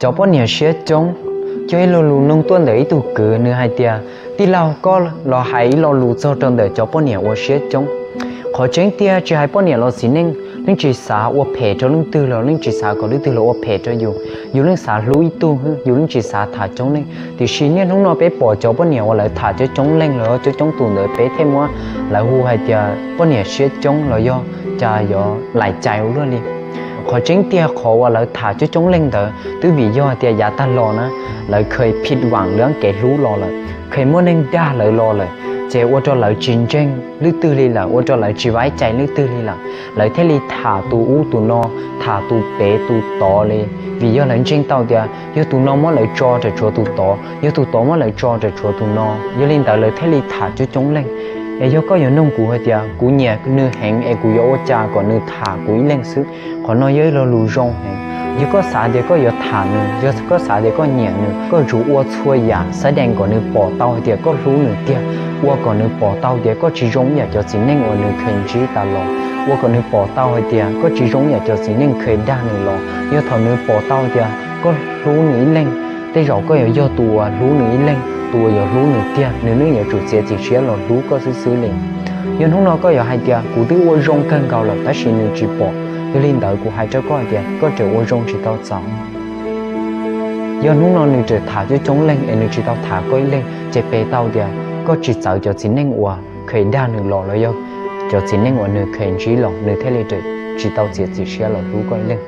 Cov poj niam siab coob. Yog ib lo lus nug tuaj ntawm ib tug kwv, nws hais tias, tij laug, koj los hais ib lo lus txog rau ntawm cov poj niam uas siab coob. Qhov tseeb tiag tsis hais poj niam los txiv neej, leej tsis xav ua phem rau leej twg los leej tsis xav kom leej twg los ua phem rau yus. Yus leej xav hlub ib tug, yus leej tsis xav tham coob leej. Tiam sis niaj hnub no peb pom cov poj niam uas lawv tham coob coob leej los coob coob tus ntawd peb thiaj muab lawv hu hais tias poj niam siab coob los yog cas yuav laim cai ua luaj li. Qhov tseeb tiag qhov uas lawv tham coob coob leej ntawd twb vim yog tias yav tag los na, lawv kheev phim vam lwm kev hlub los lawm, kheev muaj neeg dag lawv los lawm, ces ua rau lawv tsis ntseeg leej twg li lawm, ua rau lawv tsis vaib cai leej twg li lawm. Lawv thiaj li tham tus ub tus no, tham tus pem tus tod li, vim yog lawv ntseeg tau tias yog tus no muab lawv tso raws tshuav tus tod, yog tus tod muab lawv tso raws tshuav tus no. Yog li ntawd lawv thiaj li tham coob coob leej. Es yog koj yuav nug kuv hais tias kuv nyiam nws heev es kuv yuav ua cas kom nws tham kuv ib leeg xwb, qhov no yog ib lo lus zoo heev. Yog koj xav tias koj yuav tham nws, yog koj xav tias koj nyiam nws, koj yuav tsum ua txhua yam xav dees kom nws pom tau hais tias koj hlub nws tiag, ua kom nws pom tau tias koj tsis zoo ib yam cov txiv neej uas nws kheev ntsib tas los, ua kom nws pom tau hais tias koj tsis zoo ib yam cov txiv neej kheev dag nws los. Yog thaum nws pom tau tias koj hlub nws ib leeg, tej zaum koj yuav yog tus uas hlub nws ib leeg, tus uas yuav hlub nws tiag, nws yeej yuav tsum txiav txim siab los hlub koj xwb xwb li. Yog hnub no koj yuav hais tias kuv twb ua zoo kawg nkaus lawm tab sis nws tsis pom, yog li ntawd kuv hais rau koj hais tias koj tseem ua zoo tsis tau txaus. Yog hnub no nws tseem tham coob coob leej es nws tsis tau tham koj ib leeg, ces peb tau tias koj tsis txawv cov txiv neej uas kheev dag nws los los yog cov txiv neej uas nws kheev ntsib los nws thiaj li tsis tau txiav txim siab los hlub koj ib leeg.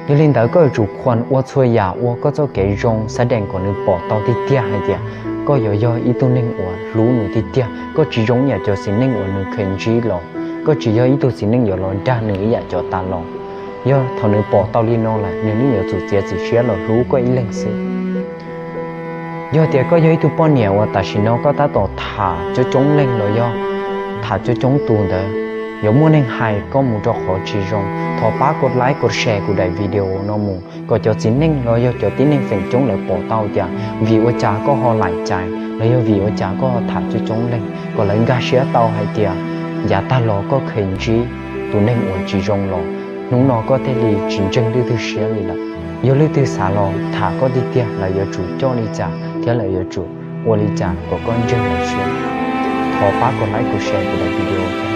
Yog li ntawd koj yuav tsum khuam ua txhua yam ua koj txoj kev zoo xav dees kom nws pom tau tiag tiag hais tias koj yuav yog ib tug neeg uas hlub nws tiag tiag, koj tsis zoo ib yam cov txiv neej uas nws kheev ntsib los, koj tsis yog ib tug txiv neej yuav los dag nws ib yam cov tas los. Yog thaum nws pom tau li no lawm nws yeej yuav tsum txiav txim siab los hlub koj ib leeg xwb. Yog tias koj yog ib tug poj niam uas tam sim no koj tab tom tham coob coob leej los yog tham coob coob tus ntawd, yuav muaj neeg hais koj mus rau qhov tsis zoo, thov pab kov like kov share kuv daim video no mus kom cov txiv neej los yog cov tib neeg feem coob lawv pom tau tias vim ua cas koj ho laim cai los yog vim ua cas koj ho tham coob coob leej, kom lawv nkag siab tau hais tias yav tag los koj kheev ntsib tus neeg uas tsis zoo los hnub no koj thiaj li tsis ntseeg leej twg siab li lawm. Yog leej twg xav los tham koj tiag tiag lawv yuav tsum coj li cas thiab lawv yuav tsum ua li cas kom koj ntseeg lawv siab. Thov pab kov like kov share kuv daim video.